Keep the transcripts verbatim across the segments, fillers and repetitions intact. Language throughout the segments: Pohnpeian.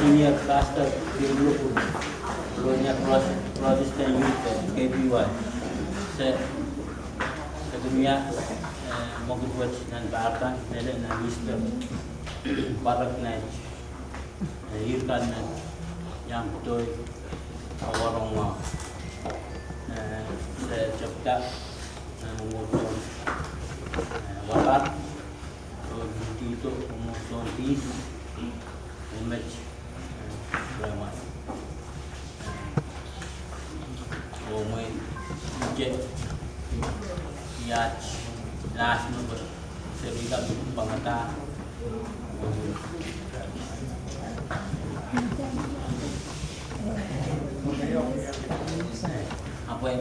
Senior Pastor, Protestant Youth, K B Y. Se, se kin wia, eh, mwekid wet nan pahr kan, lel nan Easter. Pahrek nan, eh, ire kan nan iang pwudohi, awarong wa. Eh, se tepda, eh, mwomwohdiso, eh, wahpar. Oh, dihdo, oh, soun dihs, oh, met, eh, rehmwail. Oh, mwein, je, iat, las number, se pil kak pangada. Apwei.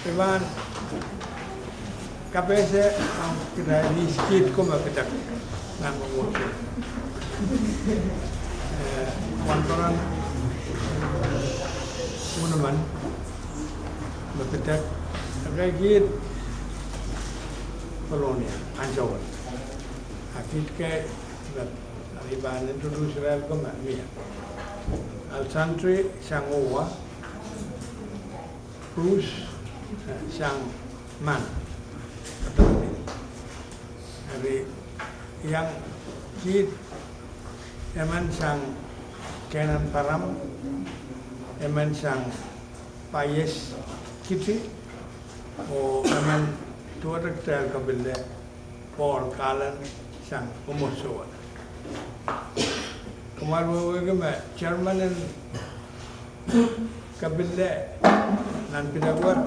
Ivan kapehse, ah, kitail ihs kiht ko me pidek nan mwomwohdiso. Eh, wahnpoaron Unuman me pidek, ekei kiht Kolonia, ansou wet. A kiht kei me, I pahn introduce irail ko me mie. Alexandri sang Owa, Bruce, eh, sang Man. Eri iang kiht, emen sang Kenan Param, emen sang Paies Kiti, oh emen duwehte kitail kapille Paul Kalen sang mwomwohdiso wet. Kumwail wehwehki me chairman en kapille nan pidek wet,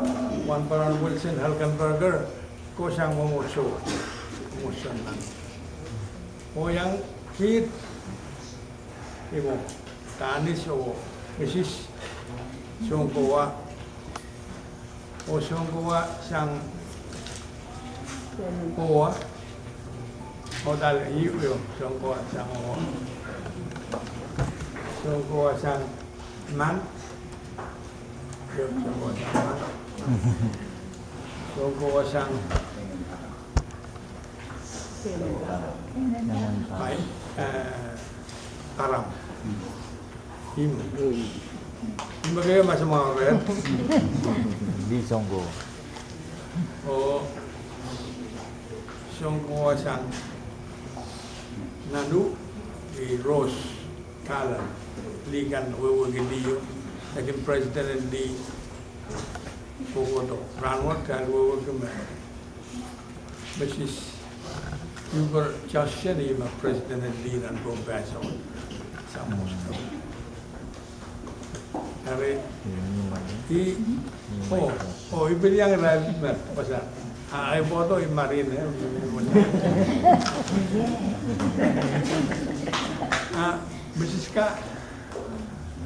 wahnpoaron Wilson Hulkenberger, ko sang mwomwohdiso wet, mwomwohdiso nan. Oh iang kiht, ih mwo, Danis oh Misis Sonkowa, oh Sonkowa sang Owa. Oh dal, ih, ih, Sonkowa sang Owa. Sonkowa sang Man. Ih, Sonkowa sang Man. Sonkowa sang Pai, eh, Param. Ih mwo. Ih mwo kei ma samwa ret. Di Sonkowa. Oh Sonkowa sang Nanu, ih Rose Kalen, lih kan wehwehki lih o, nekin president en lih kohkohdo. Rahnwet kitail wehwehki me Misis Huber Justin, ih me president en lih nan Pohnpei, sang mwomwohdiso. Eri, ih, oh, oh, I pil iang irail me wasa. A, I pwohdo I marin, eh. A, Misis ka,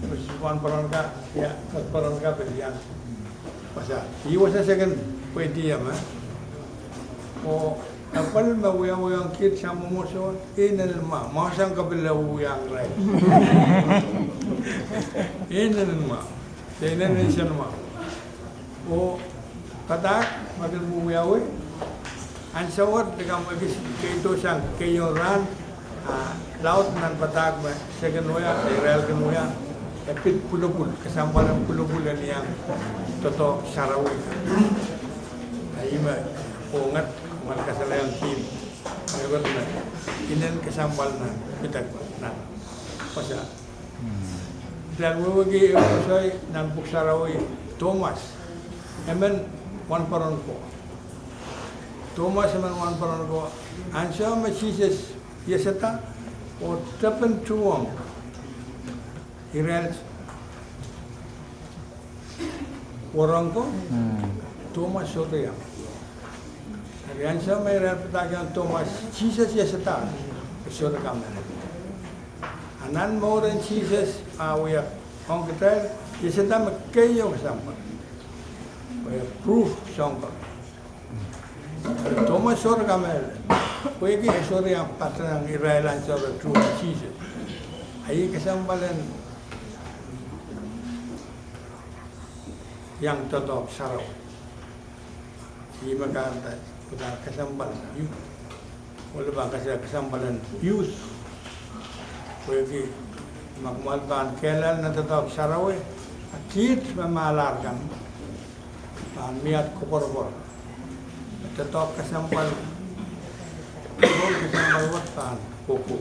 Misis wahnpoaron ka, ia, wahnpoaron ka pil iang wasa. Ih wasa second pweidi me. Oh, apwal me wiawiong kiht sang mwomwohdiso, inenen mwahu, mwahu sang kapille wiawiong irail. Inenen mwahu, inenen mwahu. Oh padahk me kin wiawi, ansou wet likamw ekis keido sang keieun rahn, a laud nan padahk me se kin wia, irail kin wia, e pid pwulopwul, kesempwal en pwulopwul en iang doadoahk sarawi. A ih me, oh ngat, ngat kasalehiong kiht, me wet me, inen kesempwal nan pidek nan wasa. Kitail wehwehki e koasoai nan Pwuhk Sarawi, Tomas, emen wahnpoaron ko. Tomas emen wahnpoaron ko, ansou me Sises iasada oh tepin tuhwong irail wahnpoaron ko, Tomas sohte iang. Eri ansou me irail padahkihong Tomas, Sises iasada, e sohte kamehlele. A nan mour en Sises, a wia ong kitail, iasada me keieu kesempwal. Wia proof soang ko. Tomas sohte kamehlele. Pwehki e sohte iang patehng irail ansou me e tuhwong Sises. A ih kesempwal en iang doadoahk sarawi. Ih me kahrehda, uhdahn kesempwal youth. Ohl pahn kasale kesempwal en youth. Pwehki ma kumwail pahn kehlail nan doadoahk sarawi, a kiht me mahlahte kan pahn mie koapworopwor. Doadoahk kesempwal, kesempwal wet pahn kohkohdo.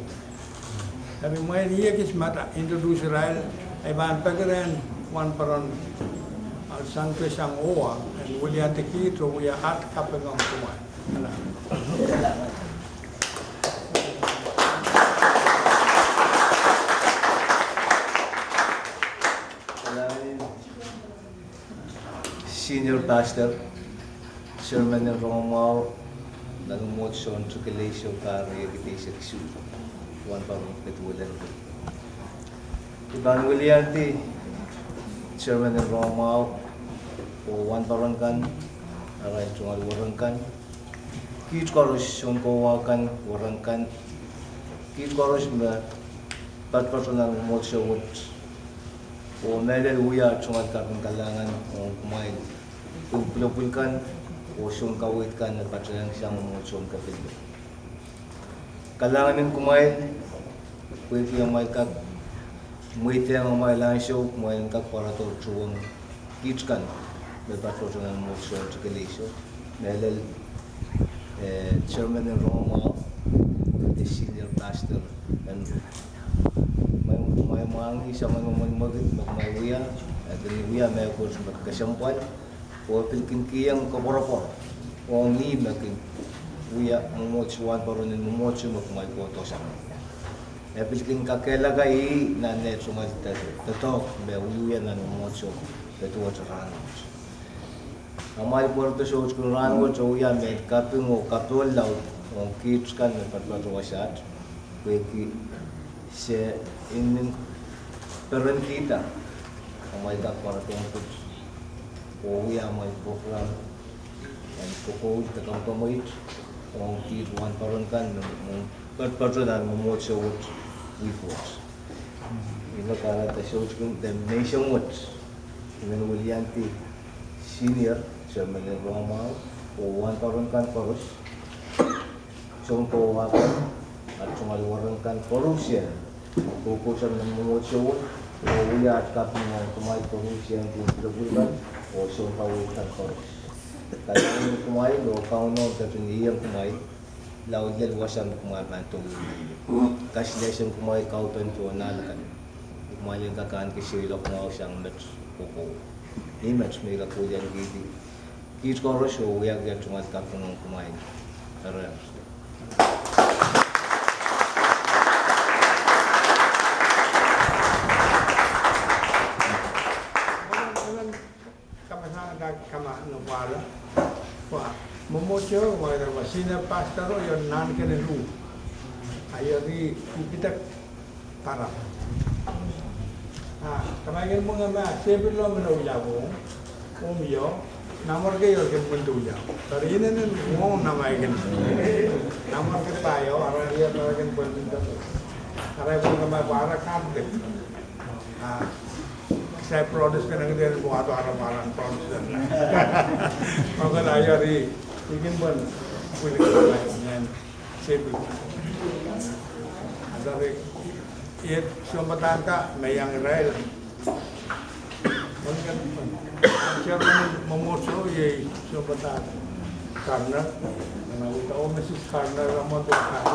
Eri mwein I ekis mada introduce irail, I pahn peki rehn wahnpoaron Alexandri sang Owa en weliandi kiht oh wia at kaping ong kumwail. Senior Pastor, Chairman en Rongamwahu, nan mwomwohdiso en Trikeleisho, pahr riekid eisek isuh, Wahnpoaron Pet Willen. I pahn wiliandi Chairman en Rongamwahu, oh wahnpoaron kan, arail tungoal werek kan, kiht koaros, sounkowa kan, werek kan, kiht koaros me patpato nan mwomwohdiso wet, oh mehlel wia tungoal kaping kalahngan ong kumwail, pwulopwul kan, oh soun kaweid kan me patohsang mwomwohdiso en kaping. Kalahngan en kumwail, pwehki amwail kak mweidehng amwail ansou, kumwail en kak pwarada tuhwong kiht kan me patpato nan mwomwohdiso en Trikeleisho. Mehlel, eh, Chairman en Rongamwahu, eh, Senior Pastor, en, me, me mwahngih soangen mwomwen mwekid me kumwail wia, eh, e wia mehkot me kesempwal, oh e pil kin kihong koapworopwor ong ih me kin wia mwomwohdiso, wahnpoaron en mwomwohdiso me kumwail kohdohsang. E pil kin kakehlaka ih nan neht tungoal doadoahk me wiewia nan mwomwohdiso, doadoahk rahnwet. Amwail pwarodo soutik en rahnwet, oh wia mehn kaping oh kapohl laud ong kiht kan me patpato wasaht, pwehki se inenen perenkihda amwail kak pwarodohng kiht, oh wia amwail program en kokoul de kamwkamweit ong kiht wahnpoaron kan me, me patpato nan mwomwohdiso wet, wihk wet. I men kahrehda soutik en menseng wet, I men wiliandi Senior Chairman en Rongamwahu, oh wahnpoaron kan koaros, sounkowa kan, aht tungoal werek kan koarusie, kohkohsang nan mwomwohdiso wet, oh wia aht kaping ong kumwail koarusie, pwulopwul kan, oh soun kaweid kan koaros. Kalahngan en kumwail, oh Kauno ketin ieiang kumwail, lao lel wasa me kumwail pahn douluhl ie. Kaslehsang kumwail kaupen tohnal kan. Kumwail en kak ahneki seiloak mwahu sang met kokohp. Ih met me I kak wiliandi kiht koaros oh wiahki aht tungoal kaping ong kumwail. Eri. Kamasang kak kama no pwala. Pwe mwomwohdiso, pwe ira pwe senior pastor o, io nan kene ru. Aio ri kupidek para. Ah, kama kin mwenge ma, se pil lo meno wia wong. Om io, namor ke io kin mwenge wia. Tari inenen wong nama kin. Namor ke paio, ara io, ara kin pwel minto. Ara pwel kama para kan de. Ah, sai Protestant ang din buat ara paran Protestant. Maka na yari, ikin pun, pwili ka, nan, sebi. Adari, iet, sompatangka, me iang irail. Chairman mwomwohdiso, iei sompatang Karner, nan awita, oh, Mrs Karner, Ramon Karner.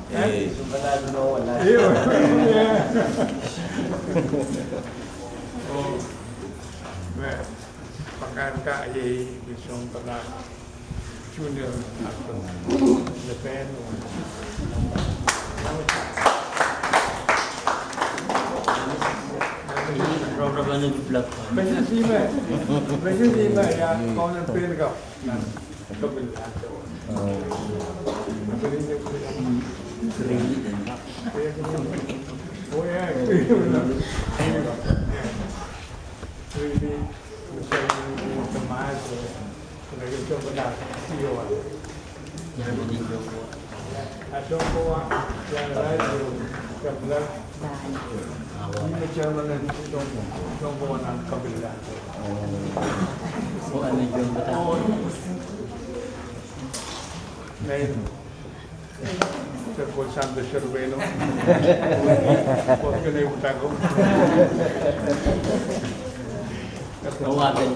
Eh? Oh, me, pakan ka, iei, sompatang Junior, Japan. Missus Ime, Missus Ime, ya, kau nan pen kau. Nan, kapil. Oh, ya. Really, Mister Thomas. Ko apen,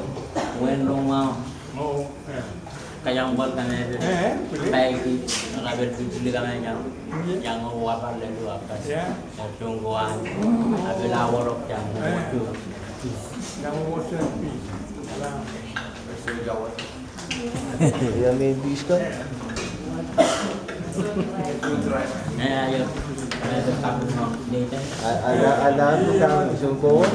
wen Rongamwahu. Kaiamwpwal kan e pil. Eh, pil. Baiki, rapel pil pil kan e iang. Iang oh wapar lelu apas. Ya. E tung koan. Apel aworok iang. Eh. Iang oh sen pi. Ala. Ia me pis ka? A, ala, ala, ala, sounpwong.